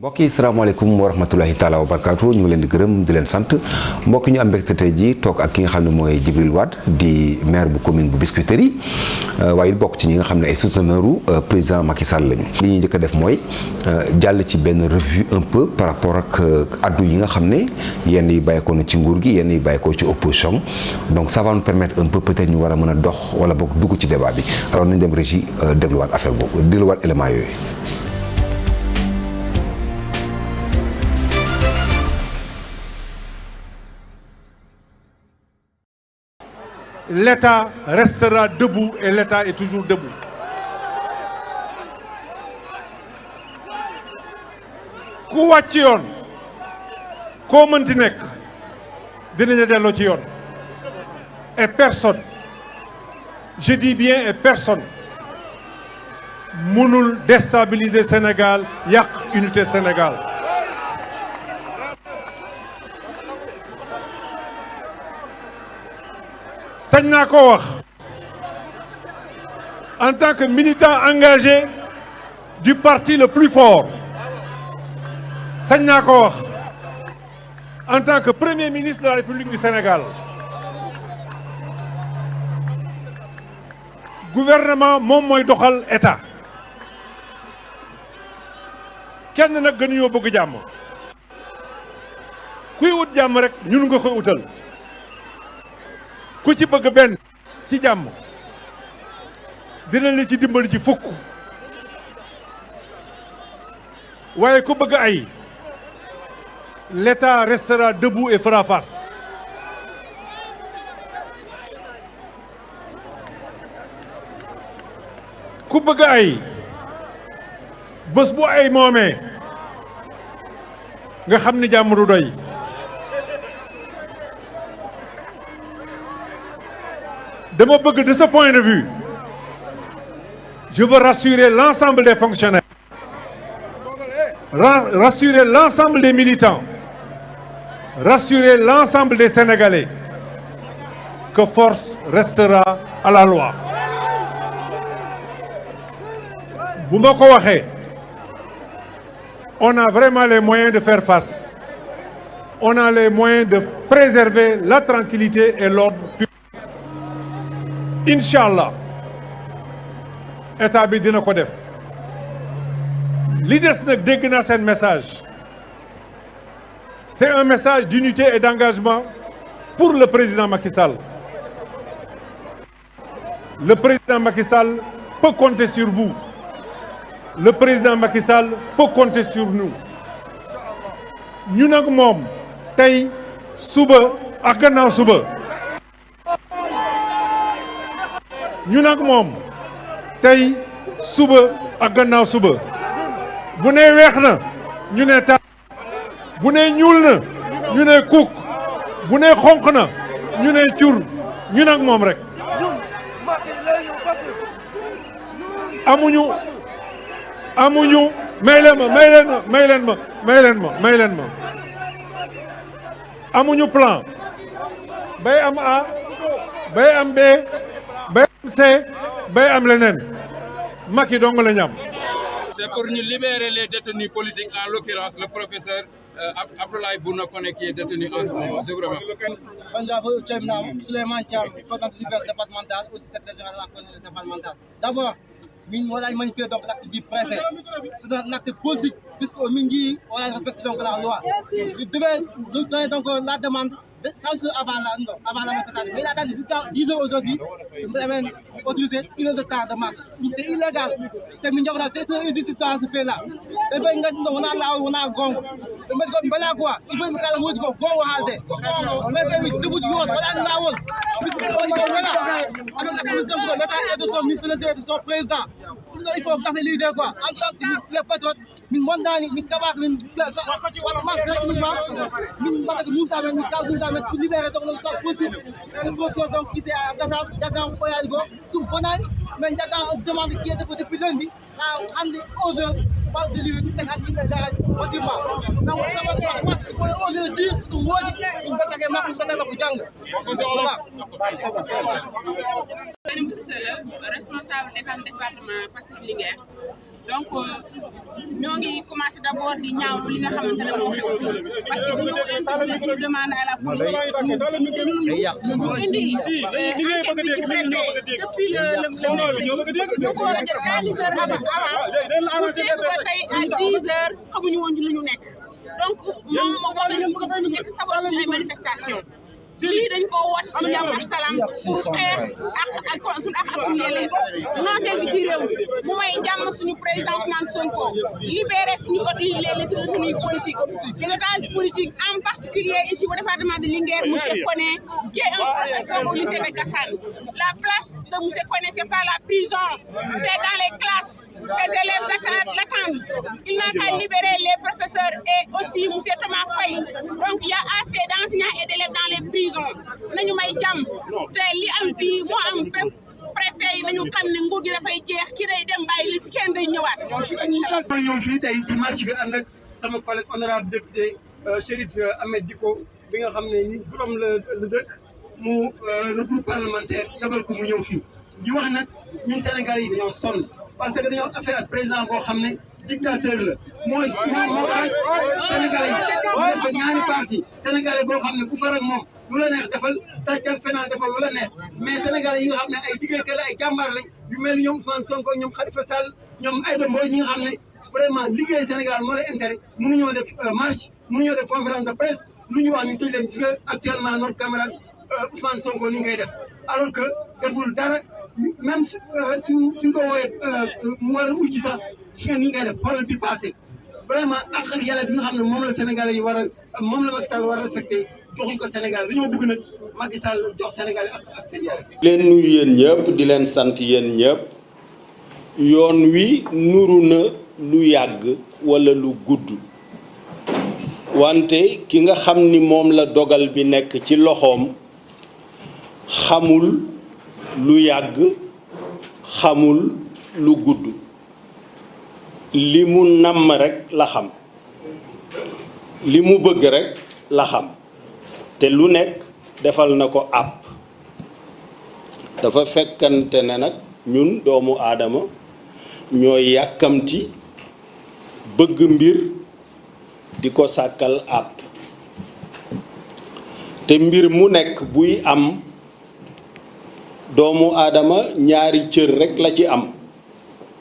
mbokk yi salaamaaleykum wa rahmatulahi taala wa barakaatu ñu ngi leen di gërëm di leen sant mbokk ñu am mbégte tey ji toog ak ki nga xam ne mooy Djibril Wade di maire bu commune bu Biscuiterie waaye bokk ci ñi nga xam ne ay souteneur u président Macky Sall lañu. li ñuy njëkk a def mooy jàll ci benn revue un peu par rapport ak addu yi nga xam ne yenn yi bàyyeekoo na ci nguur gi yenn yi bàyyeekoo ci opposition donc ça va nous permettre un peu peut-être ñu war a mën a dox wala boog dugg ci débat bi alors nañ dem régie dégluwaat affaire boobu dégluwaat élément yooyu. L'État restera debout et l'État est toujours debout. ku wàcc yoon koo mënti nekk dinañu delloo ci yoon et personne, je dis bien et personne, mënul déstabiliser Sénégal yàq unité Sénégal. sañ naa ko wax en tant que militant engagé du parti le plus fort sañ naa ko wax en tant que premier ministre de la République du Sénégal gouvernement moom mooy doxal état kenn nag gënuñoo bëgg jàmm kuy wut jàmm rek ñun nga koy utal ku ci bëgg benn ci jàmm dinañ la ci dimbali ci fukk waaye ku bëgg ay l'État restera debout et fera face. ku bëgg ay bés bu ay moomee nga xam ni jàmm du doy. dama bëgg de ce point de vue je veux rassurer l'ensemble des fonctionnaires, rassurer l'ensemble des militants, rassurer l'ensemble des Sénégalais que force restera à la loi. bu ma ko waxee on a vraiment les moyens de faire face, on a les moyens de préserver la tranquillité et l'ordre public. Inch'Allah état bi dina ko def li des nag dégg naa seen message c'est un message d'unité et d'engagement pour le président Macky Sall. Le président Macky Sall peut compter sur vous, le président Macky Sall peut compter sur nous. ñu nag moom tey suba ak gannaaw suba ñu nag moom tey suba ak gannaaw suba bu ne weex na ñu ne ta bu ne ñuul na ñu ne kuk bu ne xonq na ñu ne cur ñu nag moom rek amuñu may leen ma amuñu plan bay am A bay am B bay am C bay am leneen Macky dong la ñam. C'est pour nous libérer les détenus politiques, en l'occurrence le professeur Abdoulaye Bouna Koné qui est détenu en ce moment. Je vous remercie. Souleymane Thiam, coordinateur départemental, aussi secrétaire général de la coordination départementale. D'abord, on a manifesté donc l'acte du préfet. C'est un acte politique, puisqu'au Mingi, on a respecté donc la loi. Nous devons nous donner donc la demande avant la manifestation. Mais il a dit jusqu'à 10 heures aujourd'hui, nous avons autorisé 1 heure de temps de marche. C'est illégal. C'est une injustice dans ce pays-là. On a là, on a gong. Il faut que nous gong au halde. Mais debout du monde, on a là, puisque avec la commission de l'État et de son ministre de l'Intérieur et de son président. Il faut casser l'idée quoi. En tant que les patriotes, nous mandons, nous tabac, nous pour libérer donc le stock possible. Et le procureur donc qui est à Dakar, tout bonal, mais Dakar demande qui est depuis lundi, à 11 heures, pas de lui, c'est un petit peu facilement. Donc il faut oser le dire, tout le monde, une bataille marque, une bataille responsable des département Pastef Linguère donc ñoo ngi commencé d'abord di ñaawlu li nga xamante ne moo xew parce que dañoo interpellé suñu demande à la police ñu indi enquête bi ci préfet depuis le ñoo ko war a jël 4 heures avant pour dégg ko tey à 10 heures xamuñu woon lu ñu nekk donc moom moo wax nañu bëgg nekk saboter suñu ay manifestation lii dañ ko woote ci jàmm ak salaam pour xeex ak suñu ak suñu yelleef nooteel bi ci réew mu may jàmm suñu président Ousmane Sonko libérer suñu les détenus politiques les otages politiques en particulier ici au département de Linguère monsieur Koné qui est un professeur au lycée de Gassane. La place de monsieur Koné c'est pas la prison, c'est dans les classes. Ces élèves l'attendent. Il n'a qu'à libérer les professeurs et aussi monsieur Thomas Faye. Donc il y a assez d'enseignants et d'élèves dans les prisons. Nañu may jàmm te li am fii moo am fépp préfet yi nañu xam ne nguur gi dafay jeex ki day dem bàyyi li fi kenn day ñëwaat. ma ñëw fii tey ci marche bi ànd ak sama collègue honorable député Chérif Ahmed Dicko bi nga xam ne ni borom la dëkk mu le groupe parlementaire yabal ko mu ñëw fii di wax nag ñun Sénégal yi dañoo sonn parce que dañoo affaire ak président boo xam ne dictateur la moo xaaj Sénégalais yi def ko ñaari parti Sénégalais boo xam ne ku faral moom lu la neex defal sàccal fenal defal lu la neex mais Sénégalais yi nga xam ne ay diggante la ay jàmbaar lañ yu mel ni ñoom Ousmane Sonko ñoom Khalifa Sall ñoom Aïda Mbodj ñi nga xam ne vraiment liggéey Sénégal moo lay intérêt mënuñoo def marche mënuñoo def conférence de presse lu ñu wax ñu tëj leen ci nga actuellement notre camarade Ousmane Sonko ni ngay def alors que deful dara même suñ ko wooyee mu war a ujji sax si nga ni ngay def xoolal bi passé vraiment ak yàlla bi nga xam ne moom la Sénégalais yi war a moom la Macky Sall war a respecté joxuñ ko Sénégal dañoo bëgg nag Macky Sall jox Sénégal ak seen yàlla. leen nuyu yéen ñëpp di leen sant yéen ñëpp yoon wi nuru na lu yàgg walla lu gudd wante ki nga xam ni moom la dogal bi nekk ci loxoom xamul lu yàgg xamul lu gudd li mu namm rekk la xam li mu bëgg rekk la xam te lu nekk defal na ko àpp dafa fekkante ne nag ñun doomu aadama ñooy yàkkamti bëgg mbir di ko sàkkal àpp te mbir mu nekk buy am doomu aadama ñaari cër rekk la ci am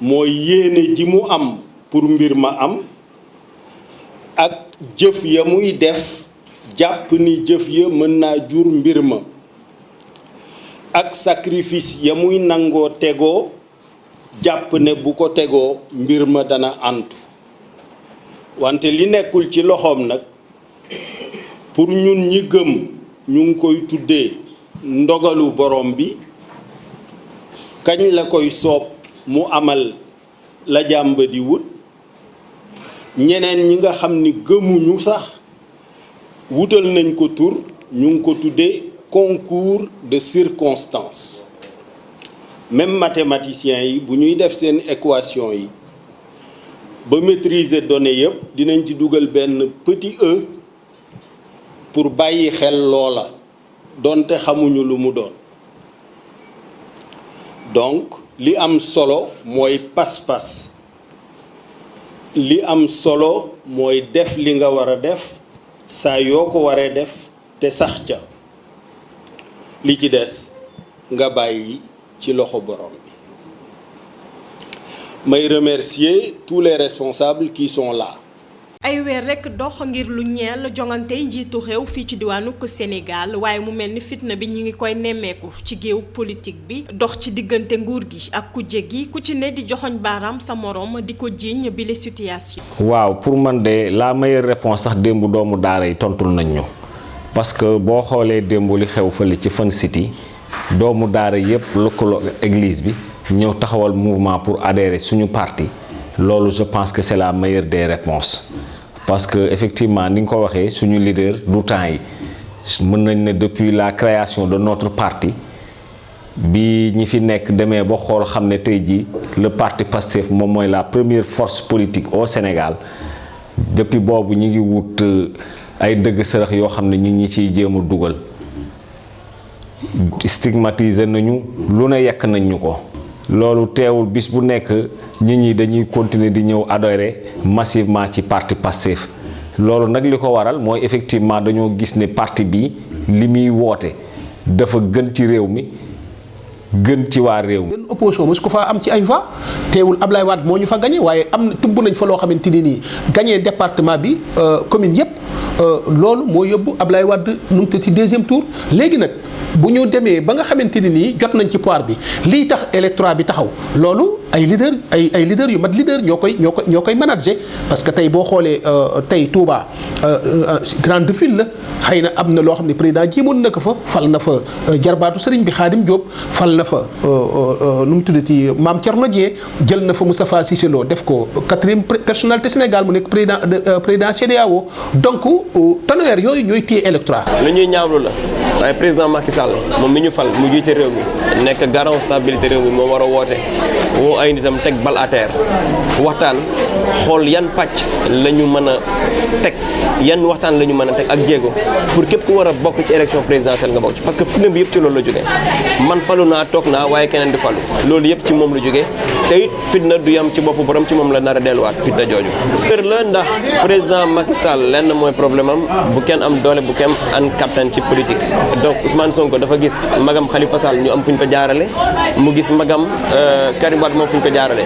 mooy yéene ji mu am pour mbir ma am ak jëf ya muy def jàpp ni jëf ya mën naa jur mbir ma ak sacrifice ya muy nangoo tegoo jàpp ne bu ko tegoo mbir ma dana antu wante li nekkul ci loxoom nag pour ñun ñi gëm ñu ngi koy tuddee ndogalu borom bi kañ la koy soob mu amal la jàmba di wut ñeneen ñi nga xam ni gëmuñu sax wutal nañ ko tur ñu ngi ko tuddee concours de circonstances même mathématiciens yi bu ñuy def seen équation yi ba maîtriser données yëpp dinañ ci dugal benn petit e pour bàyyi xel loola donte xamuñu lu mu doon donc li am solo mooy pas-pas li am solo mooy def li nga war a def saa yoo ko waree def te sax ca li ci des nga bàyyi ci loxo borom bi may remercier tous les responsables qui sont là. ay weer rekk dox ngir lu ñeel jongante njiitu réew fii ci diwaanu ko Sénégal waaye mu mel ni fitna bi ñi ngi koy nemmeeku ci géew politique bi dox ci diggante nguur gi ak kujje gi ku ci ne di joxoñ baaraam sa morom di ko jiiñ bi les situations. waaw pour man de la meilleure réponse sax démb doomu daara yi tontul nañ ñu parce que boo xoolee démb li xew fële ci Fan City doomu daara yépp lëkkaloo ak église bi ñëw taxawal mouvement pour adhérer suñu parti loolu je pense que c'est la meilleure des réponses parce que effectivement ni nga ko waxee suñu leader du temps yi mën nañ ne depuis la création de notre parti bi ñi fi nekk demee ba xool xam ne tey jii le parti Pastef moom mooy la première force politique au Sénégal depuis boobu ñi ngi wut ay dëgg sërëx yoo xam ne ñi ciy jéem a dugal stigmatiser nañu lu ne yekk nañ ñu ko loolu teewul bis bu nekk nit ñi dañuy continuer di ñëw adhérer massivement ci parti Pastef loolu nag li ko waral mooy effectivement dañoo gis ne parti bi li muy woote dafa gën ci réew mi gën ci waa réew mi. benn opposition mosu ko faa am ci ay voix teewul Ablaye Wade moo ñu fa gagné waaye am na tubb nañ fa loo xamante ni nii gagné département bi commune yëpp loolu moo yóbbu Ablaye Wade nu mu ci deuxième tour. léegi nag bu ñu demee ba nga xamante ni nii jot nañ ci pouvoir bi lii tax électorat bi taxaw loolu ay leader yu mat leader ñoo koy manager parce que tey boo xoolee tey Touba grande ville la xëy na am na loo xam ne président jéemoon na ko fa fal na fa jarbaatu sëriñ bi Khadim Diop fal na fa nu mu tuddati Mame Thierno Dieng jël na fa Moustapha Cissé Lo def ko 4e personnalité Sénégal mu nekk président CEDEAO donc tonnerre yooyu ñooy téye électorat. lu ñuy ñaawlu la waaye président Macky Sall moom mi ñu fal mu jiite réew mi nekk garant stabilité réew mi moo war a woote woo ay nitam teg bal à terre waxtaan xool yan pàcc la ñu mën a teg yan waxtaan la ñu mën a teg ak jéego pour képp ku war a bokk ci élection présidentielle nga bokk ci parce que fitna bi yëpp ci loolu la jógee man falu naa toog naa waaye keneen di falu loolu yëpp ci moom la jógee te it fitna du yam ci bopp borom ci moom la nar a delluwaat fitna jooju. kër la ndax président Macky Sall lenn mooy problème am bu kenn am doole bu kenn am kattan ci politique donc Ousmane Sonko dafa gis magam Khalifa Sall ñu am fu ñu ko jaarale mu gis magam Karim Wade moom fu ñu ko jaarale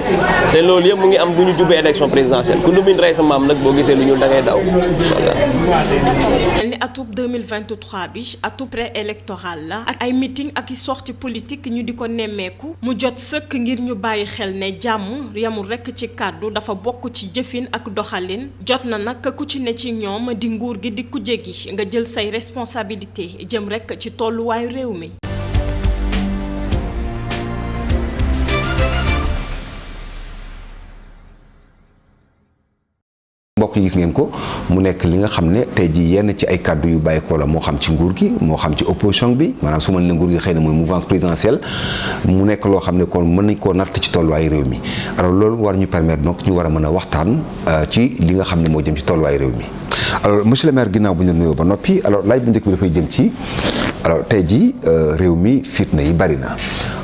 te loolu yëpp mu ngi am bu ñu jubee élection présidentielle ku lumin rey sa maam nag boo gisee lu ñuul da ngay daw inshallah. mel ni atub 2023 bi atub pré-électoral la ak ay meeting ak i sortie politique ñu di ko nemmeeku mu jot sëkk ngir ñu bàyyi xel ne jàmm yamul rekk ci kàddu dafa bokk ci jëfin ak doxalin jot na nag ku ci ne ci ñoom di nguur gi di kujje gi nga jël say responsabilité jëm rekk ci tolluwaayu réew mi. mbokk yi gis ngeen ko mu nekk li nga xam ne tey jii yenn ci ay kàddu yu bàyyi ko la moo xam ci nguur gi moo xam ci opposition bi maanaam su ma nee nguur gi xëy na mooy mouvance présidentielle mu nekk loo xam ne kon mën nañ koo natt ci tolluwaayu réew mi alors loolu war ñu permettre donc ñu war a mën a waxtaan ci li nga xam ne moo jëm ci tolluwaayu réew mi alors monsieur le maire ginnaaw bu ñu la nuyoo ba noppi alors laaj bu njëkk bi dafay jëm ci alors tey jii réew mi fitna yi bari na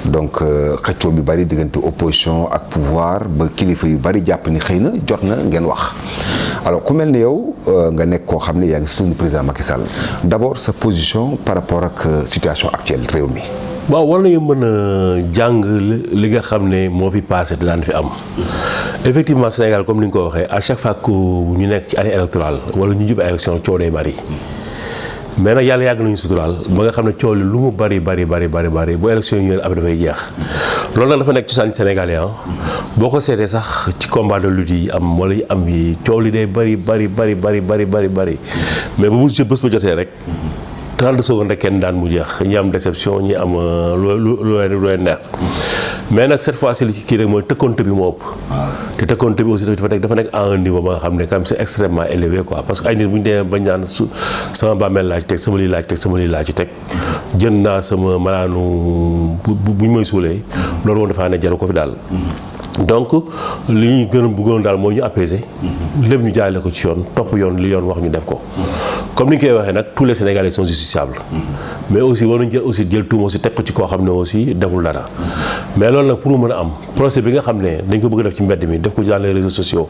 donc xëccoo bi bari diggante opposition ak pouvoir ba kilifa yu bari jàpp ni xëy na jot na ngeen wax alors ku mel ni yow nga nekk koo xam ne yaa ngi soutenir président Macky Sall d'abord sa position par rapport ak situation actuelle réew mi. waaw war nañu mën a jàng li nga xam ne moo fi passé te daan fi am effectivement Sénégal comme ni nga ko waxee à chaque fois que ñu nekk ci année électorale wala ñu jub élection coow day bari. mais nag yàlla yàgg nañu suturaal ba nga xam ne coow li lu mu bari bu élection yi ñëwee après dafay jeex loolu nag dafa nekk cosaan Sénégalais boo ko seetee sax ci combat de lutte yi am wala yi am yi coow li day bari mais bu bés ba jotee rek 30 secondes rek kenn daan mu jeex ñi am déception ñi am lu leen neex mais nag cette fois ci li kii rek mooy tëkkonte bi moo ëpp te tëkkonte bi aussi dafa nekk à un niveau ba nga xam ne quand même c'est extrêmement élevé quoi parce que ay nit bu ñu demee bañ naan sama bàmmeel laa ci teg sama lii laa ci teg jënd naa sama malaanu bu ñu may suulee loolu moom dafaa ne jaru ko fi daal donc li ñuy gën a bëggoon daal mooy ñu apaiser lépp ñu jaarale ko ci yoon topp yoon li yoon wax ñu def ko comme ni ñu koy waxee nag tous les Sénégalais sont justiciables mais aussi war nañu jël tuuma aussi teg ko ci koo xam ne aussi deful dara mais loolu nag pour mu mën a am procès bi nga xam ne dañ ko bëgg a def ci mbedd mi def ko dans les réseaux sociaux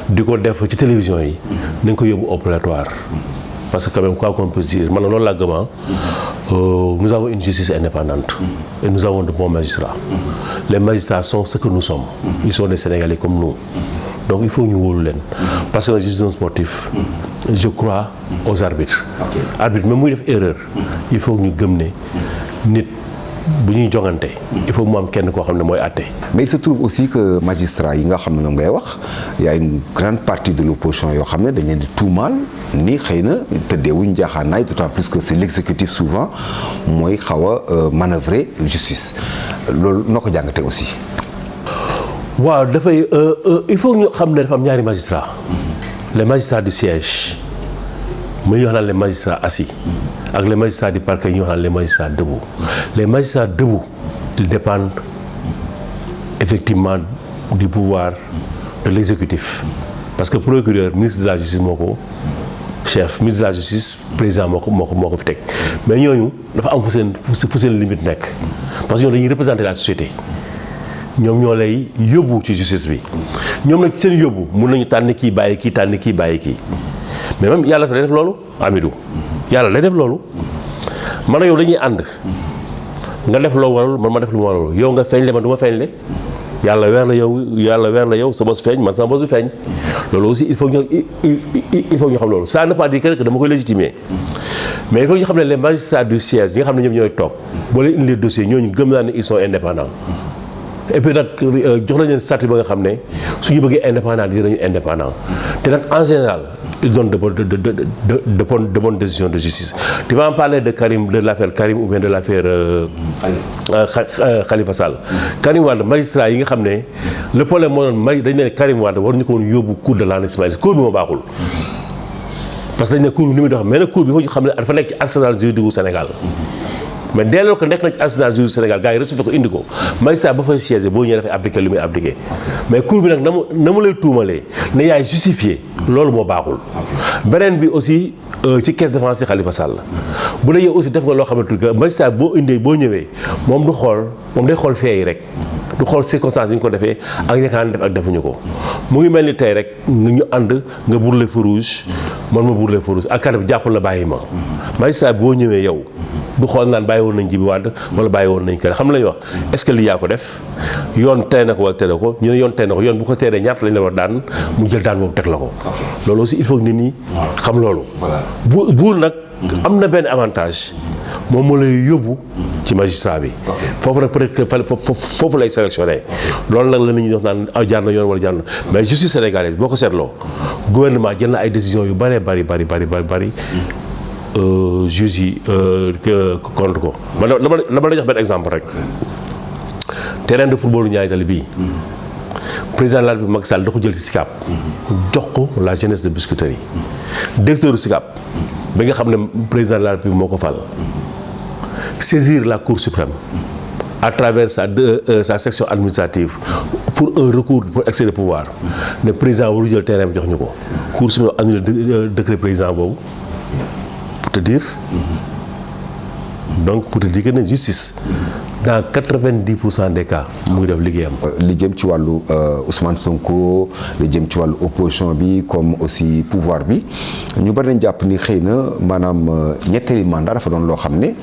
di ko def ci télévision yi nañ ko yóbbu au prétoire parce que quand même quoi qu'on peut dire man loolu laa gëm nous avons une justice indépendante et nous avons de bons magistrats les magistrats sont ce que nous sommes ils sont des Sénégalais comme nous donc il faut ñu wóolu leen parce que je suis un sportif je crois aux arbitres arbitre même muy def erreur il faut ñu gëm ne nit bu ñuy jongante il faut mu am kenn koo xam ne mooy àtte. mais il se trouve aussi que magistrats yi nga xam ne ñoom ngay wax y a une grande partie de l'opposition yoo xam ne dañ leen di tuumaal ni xëy na tëddeewuñ jaaxaanaay d'autant plus que c'est l'exécutif souvent mooy xaw a manœuvrer justice loolu noo ko jàngatee aussi. waaw dafay il faut ñu xam ne dafa am ñaari magistrats les magistrats du siège muy ñu wax naan les magistrats assis ak les magistrats du parquet ñu wax naan les magistrats debout les magistrats debout ils dépendent effectivement du pouvoir de l'exécutif parce que procureur ministre de la justice moo ko chef ministre de la justice président moo ko fi teg mais ñooñu dafa am fu seen limite nekk parce que ñooñu dañuy représenter la société ñoom ñoo lay yóbbu ci justice bi ñoom nag seen yóbbu mun nañu tànn kii bàyyi kii tànn kii bàyyi kii mais même yàlla sax day def loolu Amidou yàlla day def loolu man ak yow dañuy ànd nga def loo warul man ma def lu ma warul yow nga feeñ le man du ma feeñ le yàlla weer la yow sa bos feeñ man sama bos du feeñ loolu aussi il faut ñu xam loolu ça ne pas dire que dama koy légitimer mais il faut ñu xam ne les magistrats du siège yi nga xam ne ñoom ñooy toog boo leen indi les dossiers ñooñu gëm naa ne ils sont indépendants et puis nag jox nañ leen statut ba nga xam ne suñu bëggee indépendant dinañu indépendant te nag en général ils donnent de bonnes décisions de justice. Tu vas en parler de Karim, de l'affaire Karim ou bien de l'affaire Khalifa Sall. Karim Wade magistrat yi nga xam ne le problème moo doon dañ ne Karim Wade waruñu ko woon yóbbu cour de l'enrichissement cour bi moo baaxul parce que dañ ne cour bi ni muy dox mais nag cour bi foo ñu xam ne dafa nekk ci arsenal juridique du Sénégal. mais dès lors que nekk na ci arsenal juridique Sénégal gars yi reçu ko indi ko magistrat ba fay siège boo ñëwee dafay appliqué lu muy appliqué mais cour bi nag na mu lay tuumalee ne yaay justifié loolu moo baaxul. beneen bi aussi ci caisse défense ci Khalifa Sall bu dee yow aussi def nga loo xamante que magistrat boo indee boo ñëwee moom du xool moom day xool fee yi rek du xool circonstances yi ñu ko defee ak ñakaan def ak defuñu ko mu ngi mel ni tey rek ñu ànd nga brûler feu rouge man ma brûler feu rouge ak kat bi jàpp la bàyyi ma magistrat boo ñëwee yow du xool naan bàyyi woon nañ Djibi Wade wala bàyyi woon nañ kër xam la ñuy wax est-ce que lii yaa ko def yoon tey na ko wala tere ko ñu ne yoon tey na ko yoon bu ko teeree ñaata lañ la war daan mu jël daan boobu teg la ko loolu aussi il faut que nit ñi xam loolu buur nag am na benn avantage moom moo lay yóbbu ci magistrat bi foofu nag peut-être que foofu lay sélectionné loolu nag la nit ñi wax naan jaar na yoon wala jaar na mais justice sénégalaise boo ko seetloo gouvernement jël na ay décisions yu bari juges yi contre ko man dama la jox benn exemple rek terrain de football Niayes Tally bii président de la République Macky Sall da ko jël ci SICAP jox ko la jeunesse de Biscuiterie yi directeur du SICAP bi nga xam ne président de la République moo ko fal saisir la Cour suprême à travers sa section administrative pour un recours pour excès de pouvoir ne président waru jël terrain bi jox ñu ko Cour suprême annulé décret président boobu te dire donc pour te dire que ne justice dans 90% des cas mu ngi def liggéeyam. li jëm ci wàllu Ousmane Sonko li jëm ci wàllu opposition bi comme aussi pouvoir bi ñu bari nañ jàpp ni xëy na maanaam ñetteeli mandat dafa doon loo xam ne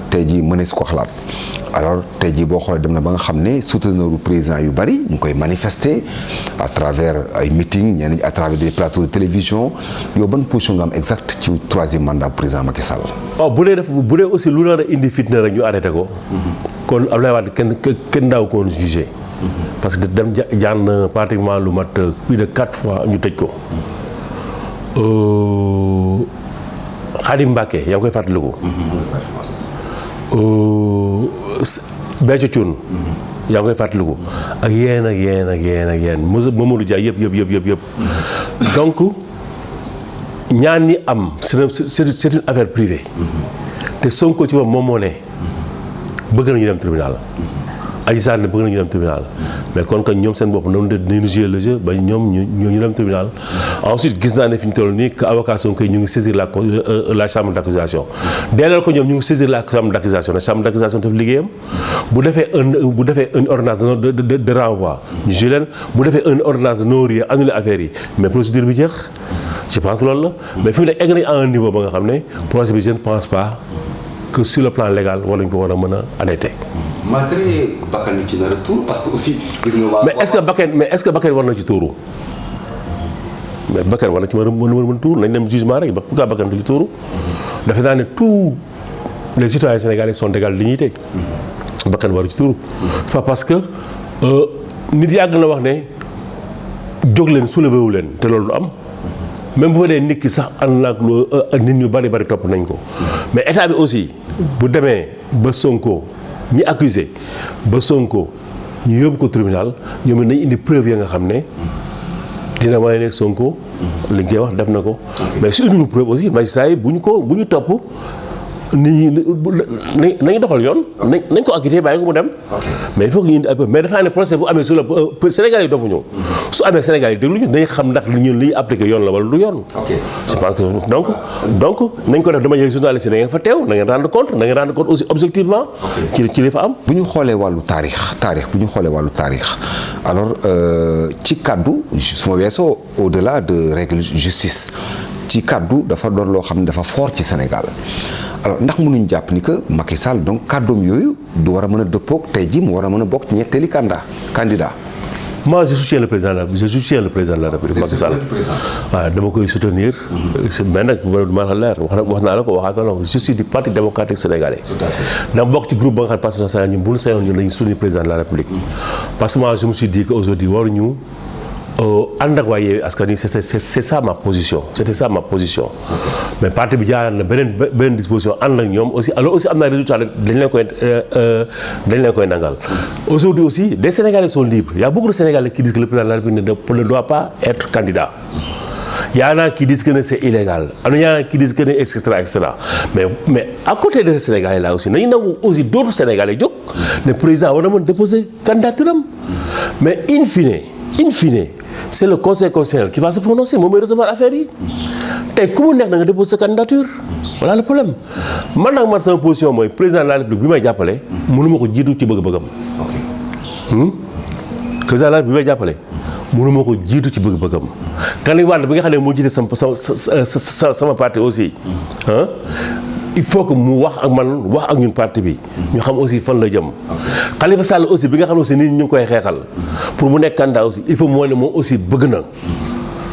tey jii mënees ko xalaat alors tey jii boo xoolee dem na ba nga xam ne souteneur u président yu bari ñu koy manifester à travers ay meetings ñenn ñi à travers des plateaux de télévision yow ban position nga am exact ci troisième mandat président Macky Sall. waaw bu dee aussi lu nar a indi fitna rek ñu arrêté ko. kon Abdoulaye Wade kenn daaw ko woon jugé. parce que dem jaar na pratiquement lu mat plus de 4 fois ñu tëj ko. Khadim Mbacké yaa ngi koy fàttaliku. Béthio Thioune yaa ngi koy fàttaliku ak yéen Mamadou Dia yëpp donc ñaan ñi am c'est une affaire privée te Sonko ci moom moo ne bëgg nañu dem tribunal Adji Sarr ne bëgg nañu dem tribunal mais kon que ñoom seen bopp noonu dañu jouer le jeu ba ñoom ñu dem tribunal ensuite gis naa ne fi ñu toll nii que avocat Sonko ñu ngi saisir la chambre d'accusation dès lors que ñoom ñu ngi saisir la chambre d'accusation la chambre d'accusation def liggéeyam bu defee une ordonnance de renvoi ñu joué leen bu defee une ordonnance de non-lieu annulé affaire yi mais procédure bi jeex je pense que loolu la mais fi mu ne egg nañ à un niveau ba nga xam ne projet bi je ne pense pas que sur le plan légal war nañ ko war a mën a arrêter. malgré bakkan ci na retour parce que aussi. gis nga mais est-ce que bakkan war na ci tuuru mais bakkan war na ci mën tuuru nañ dem jugement rek pourquoi bakkan du ci tuuru. defe naa ne tous les citoyens sénégalais sont d'égale dignité. bakkan waru ci tuuru. c'est pas parce que nit yàgg na wax ne jóg leen soulevé wu leen te loolu du am. même bu fa dee nit ki sax ànd naag nit ñu bari topp nañ ko mais état bi aussi bu demee ba Sonko ñi accusé ba Sonko ñu yóbbu ko tribunal ñoom it nañ indi preuve ya nga xam ne dina wane ne Sonko li ñu koy wax def na ko mais su indiwul preuve aussi magistrat yi bu ñu topp nit ñi nañu doxal yoon. nañ ko acquitté bàyyi ko mu dem. mais il faut que ñu indi mais dafa ne procès bu amee sur le Sénégal yi dofuñu su amee Sénégal yi déglu ñu dañuy xam ndax ñun li ñuy appliqué yoon la wala du yoon. je pense que donc nañ ko def dama yëg journaliste yi na ngeen fa teew na ngeen rendre compte aussi objectivement. ci li fa am. bu ñu xoolee wàllu taarix bu ñu xoolee wàllu taarix alors ci kaddu su ma weesoo au-delà de règle justice ci kaddu dafa doon loo xam ne dafa fort ci Sénégal alors ndax mënuñ jàpp ni que Macky Sall donc kàddoom yooyu du war a mën a dëppoog tey jii mu war a mën a bokk ci ñetteeli candidat. moi je soutiens le président de la République Macky Sall waaw dama koy soutenir. mais nag ma leer wax naa la ko waxaat na je suis du parti démocratique sénégalais. dama bokk ci groupe ba nga xam ne parce que Sénégal ñun bu ñu sañoon ñun dañuy soutenir président de la République. parce que moi je me suis dit que aujourd'hui waruñu ànd ak waa Yewwi Askan Wi c'est ça ma position c'était ça ma position. mais parti bi jaaral na beneen disposition ànd ak ñoom aussi alors aussi am na résultat dañ leen koy nangal. aujourd'hui aussi des Sénégalais sont libres il y a beaucoup de Sénégalais qui disent que le président de la République ne doit pas être candidat. Il y en a qui disent que c'est illégal il y en a qui disent que etc. mais à côté de ces Sénégalais là aussi nañu nangu aussi d'autres Sénégalais jóg ne président war na mën déposer candidature am mais in fine c'est le conseil constitutionnel qui va se prononcer moom mooy recevoir affaire yi tey ku mu neex na nga déposer sa candidature voilà le problème man nag man sama position mooy président de la République bi may jàppale mënuma ko jiitu ci bëgg-bëggam. président de la République bi may jàppale mënuma ko jiitu ci bëgg-bëggam. Karim Wade bi nga xam ne moo jiite sama parti aussi il faut que mu wax ak man wax ak ñun parti bi ñu xam aussi fan la jëm. Khalifa Sall aussi bi nga xam ne aussi nit ñi ñu ngi koy xeexal pour mu nekk candidat aussi il faut moo ne moom aussi bëgg na.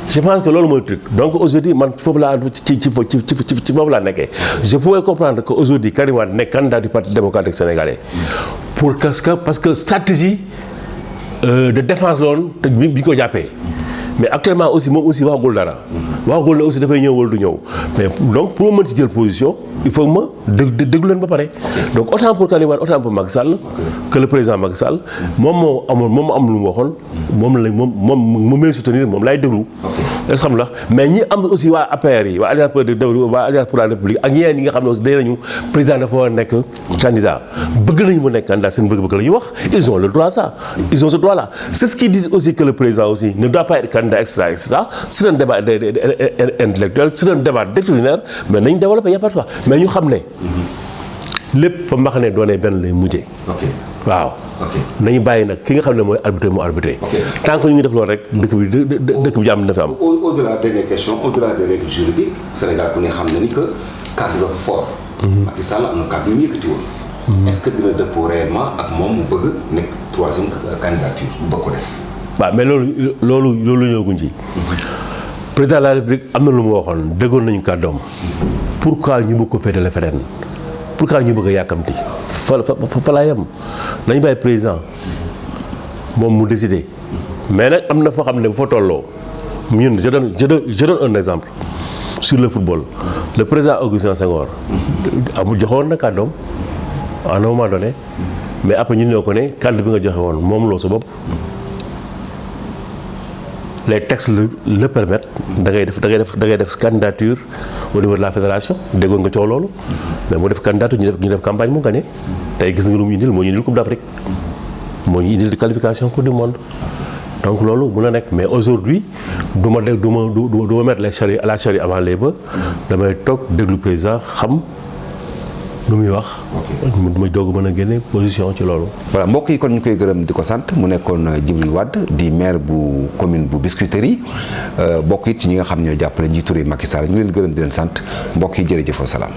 je pense que loolu mooy truc donc aujourd'hui man foofu laa ci foofu laa nekkee je pouvais comprendre que aujourd'hui Karim Wade nekk candidat du parti démocratique sénégalais parce que stratégie de défense la woon te bi ñu ko jàppee. mais actuellement aussi moom aussi waxagul dara waxagul ne aussi dafay ñëw wala du ñëw mais donc pour ma mën ci jël position il faut que ma déglu leen ba pare donc autant pour Karim Wade autant pour Macky Sall que le président Macky Sall moom moo am lu mu waxoon moom may soutenir moom laay déglu est-ce que xam la mais ñi am aussi waa APR yi waa Alliance pour la République ak ñeneen ñi nga xam ne aussi day nañu président dafa war a nekk candidat bëgg nañu mu nekk candidat seen bëgg-bëgg la ñuy wax ils ont le droit ça ils ont ce droit là c'est ce qu'ils disent aussi que le président aussi ne doit pas être candidat etc. c'est un débat intellectuel c'est un débat doctrinaire mais nañ développer y a pas de choix mais ñu xam ne lépp fa mbax ne doonee benn lay mujjee waaw nañu bàyyi nag ki nga xam ne mooy arbitré mu arbitré tant que ñu ngi def loolu rek dëkk bi jàmm dina fi am. au-delà des questions au-delà des règles juridiques Sénégal ku ne xam na ni que kàddu dafa fort. Macky Sall am na kàddu yu mu yëkkati woon. est-ce que dina dëppoo réellement ak moom mu bëgg nekk troisième candidature mu bëgg ko def. waaw mais loolu ñëwaguñ ci. président de la République am na lu mu waxoon déggoon nañu kàddoom. pourquoi ñu bëgg ko féetale feneen pourquoi ñu bëgg a yàkkamti fa laa yem nañ bàyyi président moom mu décider mais nag am na foo xam ne bu fa tolloo ñun je donne un exemple sur le football le président Augustin Senghor amul joxewoon na kàddoom à un moment donné mais après ñu ñoo ko ne kàddu bi nga joxe woon moom loo sa bopp les textes le permettent da ngay def candidature au niveau de la fédération déggoon nga coow loolu mais mu def candidature ñu def campagne mu gagné tey gis nga lu mu indil moo ñu indil Coupe d'Afrique moo ñu indil qualification Coupe du monde donc loolu mun na nekk mais aujourd'hui du ma mettre la charrue avant les bœufs damay toog déglu président xam lu muy wax. ma doog mën a génne position ci loolu. voilà mbokk yi kon ñu koy gërëm di ko sant mu nekkoon Djibril Wade di maire bu commune bu Biscuiterie bokk it ci ñi nga xam ñoo jàppale njiitu réew Macky Sall ñu leen gërëm di leen sant mbokk yi jërëjëf wa salaam.